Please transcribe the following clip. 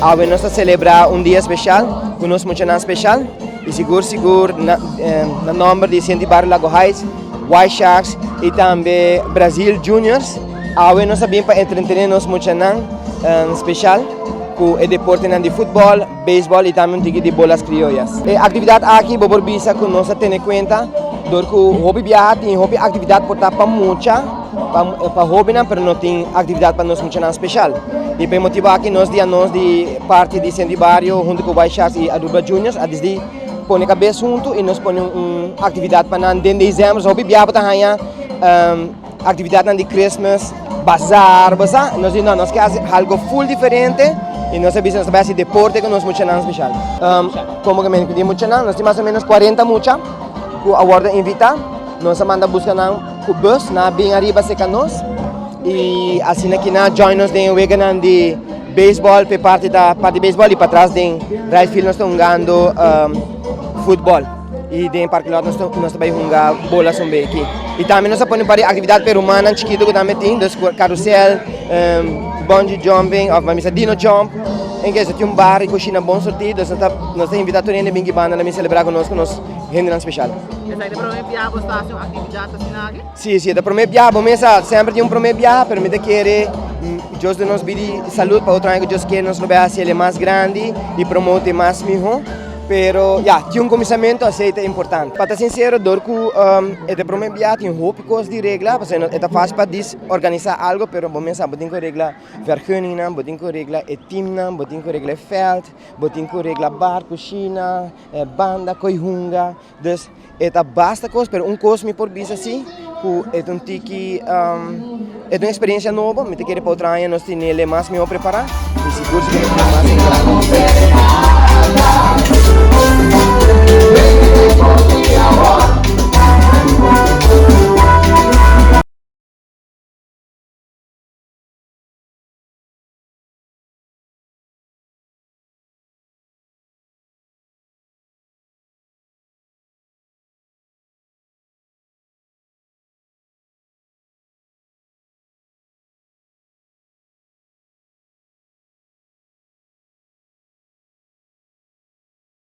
Awe nos ta celebra un dia special cu nos muchanan special y sigur sigur na, eh, na nomber di Centro di Barrio Lago Heights, White Sharks y tambe Brazil Juniors. Awe nos a bin pa entretene nos muchanan eh, special cu e deportenan di futbol, beisbol y tambe un tiki di bolas criollas. E actividad aki bo por bisa cu nos a tene cuenta door cu hopi biaha tin hopi actividad por ta pa mucha, pa, pa hobennan, pero no tin actividad pa nos muchanan special. Y pa e motibo aki nos di anos di parti di Centro di Bario hunto cu White Sharks y Aruba Juniors a disdi pone cabes hunto y nos pone un actividad pa nan den december. So hopi biaha bo ta haya um, actividadnan di Christmas, bazaar, bo sa. Nos di no, nos ke haci algo full diferente y nos a bisa nos ta bay haci deporte cu nos muchanan special. Um, como que men di muchanan, nos tin mas o menos 40 mucha cu a wordo invita. Nos a manda busca nan cu bus, nan a bin ariba cerca nos y asina ki nan a join nos den weganan di baseball, pe parti ta parti baseball y patras den right field nos ta hungando um, futbol. Y den parking lot nos ta, nos ta bay hunga bola sombe aki. Y tambe nos a pone un par di actividad pa e rumannan chikito cu tambe tin, dus carrusel, um, bungee jumping of mami sa dino jump. En que tin un bar y cushina bon surti, dus nos ta, nos ta invita tur hende bin ki banda na bin celebra cu nos, cu nos hendenan special. Esaki ta prome biaha bo ta haci un actividad asina aki? Si, ta prome biaha, bo mes sa, semper tin un prome biaha, pero mi ta kere, Dios duna nos bida y salud pa otro aña cu Dios kier nos lo bay haci mas grandi y promote mas miho. Pero ya, tin un cuminsamento, esey ta importante. Pa ta sincero, door cu e ta prome biaha tin hopi cos di regla, pasobra e ta facil pa organisa algo, pero bo mes sa, bo tin cu regla vergunningnan, bo tin cu regla e teamnan, bo tin cu regla e veld, bo tin cu regla bar, cushina, banda, coy hunga. Dus e ta basta cos, pero un cos mi por bisa si, cu e ta un tiki, e ta un experiencia nobo, mi ta kere pa otro aña nos tin mas miho prepara, y sigur sigur nos tin mas en grande.